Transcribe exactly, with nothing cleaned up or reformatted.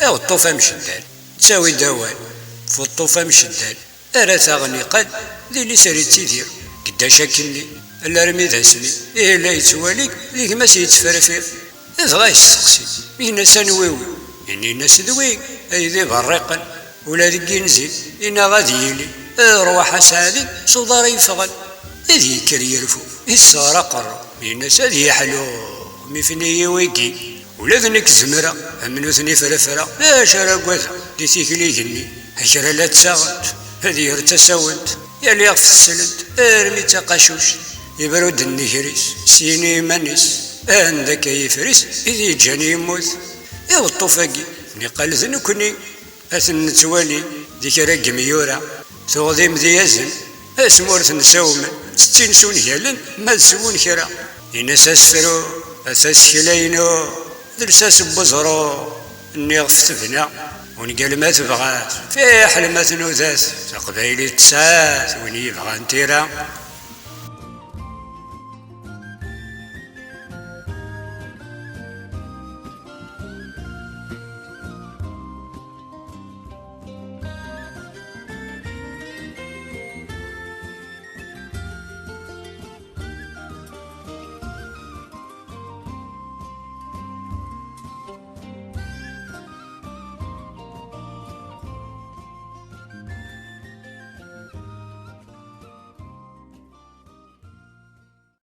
Aweṭṭuf amceddal, ttawi-d awal, f uṭṭuf amceddal, ara taɣen iqal, din i sari ttidir, geddac akkenni, alarmi d asmi, ihi la yettwali, d gma-s yettferfir. Dɣa yesteqsi, yenna-s: "Anwi wi?" Inna-as: "D wi ay d iberriqen, ula deg inzi, inaɣ ad yili, rrwaḥ aseɛdi s uḍar yeffɣen." Ad yekker yerfu, yesseɣr aqerru, yenna-as: "Ad yeḥlu, mi fniyi wigi, ula d nekk zemreɣ, am nutni frefra, d acu ara ggadeɣ di tikli igenni, akra la ttaɣent, ad yer tasawent, yal iɣef teslent, armi d taqacuct, ibru-d nnger-is, syin i yiman-is, anda akka yifris i d-yeǧǧan yemmut." Iweṭṭuf-agi, niqal d nekkni, ad ten-nettwali di kra n yemyura, tuɣdim d iyazen, asmurt n sawmen, ttettin s ungalen, ma d sewwen kra. Ini-as: "Asefru, a tasekla-inu, d lsas n weẓru, nniɣ f tebna, ungal ma tebɣa-t, fiḥel ma tnuda-t, taqbaylit tesɛa-t, win yebɣan tira."